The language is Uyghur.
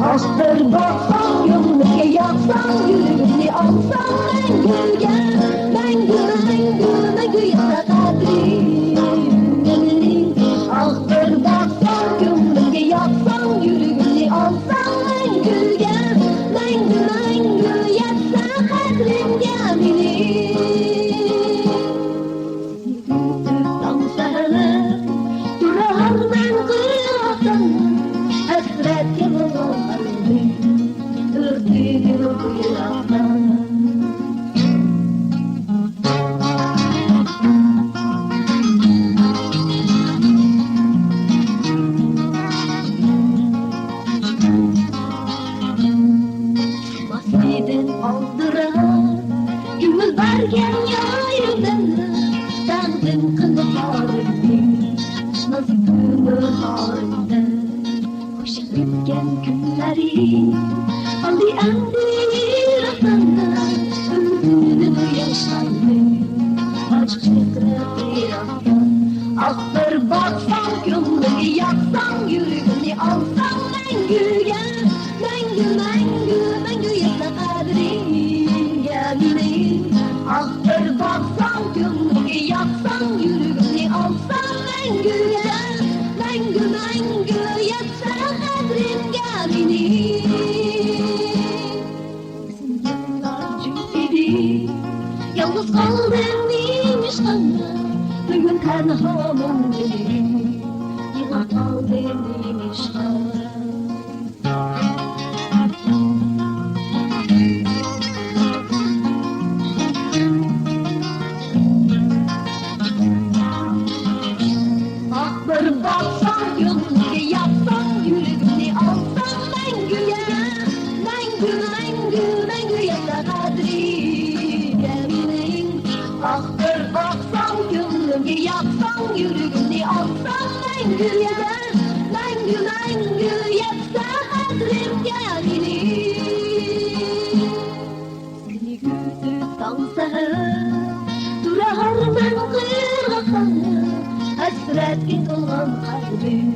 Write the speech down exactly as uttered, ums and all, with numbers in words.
ئاھ، بىر باقساڭ كۆڭلۈمگە، ياقساڭ يۈرىكىمنى، ئالساڭ مەڭگۈگە، مەڭگۈ، مەڭگۈ، مەڭگۈ يەتسە قەدرىڭگە مېنىڭ. ئاھ، بىر باقساڭ كۆڭلۈمگە، ياقساڭ يۈرىكىمنى، ئالساڭ مەڭگۈگە، مەڭگۈ، مەڭگۈ يەتسە قەدرىڭگە مېنىڭ. تاڭ سەھەرلەر تۇرار مەن قىرغاقتا، ھەسرەتكە بولغان قەلبىم ئۆرتىگىن قىرغاقتا. ماھىدىن ئالدىراپ، كۆڭۈل بەرگەن يارىمدىن، تەقدىم قىلىپ يارىمنى، نازۇك كۆڭۈل ھارىمدىن. خۇش ئۆتكەن كۈنلىرى قالدى ئەمدى يىراقتا، ئۈمىدىمنى ياشلاندى، ئاچچىق چىقىرىپ يىراقتا. ئاھ، بىر باقساڭ كۆڭلۈمگە، ياقساڭ يۈرىكىمنى، ئالساڭ مەڭگۈگە، مەڭگۈ، مەڭگۈ، مەڭگۈ يەتسە قەدرىڭگە مېنىڭ. ئاھ، بىر باقساڭ كۆڭلۈمگە، ياقساڭ يۈرىكىمنى، ئالساڭ مەڭگۈگە، مەڭگۈ، مەڭگۈ يەتسە قەدرىڭگە مېنىڭ. ئېسىمدە جىم ئىدى، يالغۇز قالدىم نېمىشقا؟ بۈگۈن تەنھا مۇڭدىن يىغلاپ قالدىم نېمىشقا؟ ئاھ، بىر باقساڭ كۆڭلۈمگە، ياقساڭ يۈرىكىمنى، ئالساڭ مەڭگۈگە، مەڭگۈ، مەڭگۈ، مەڭگۈ يەتسە قەدرىڭگە مېنىڭ. ئاھ، بىر باقساڭ كۆڭلۈمگە، ياقساڭ يۈرىكىمنى، ئالساڭ مەڭگۈگە، مەڭگۈ، مەڭگۈ يەتسە قەدرىڭگە مېنىڭ. سېنى كۈتۈپ تاڭ سەھەر، تۇرار مەن قىرغاقتا، ھەسرەتكە تولغان قەلبىم.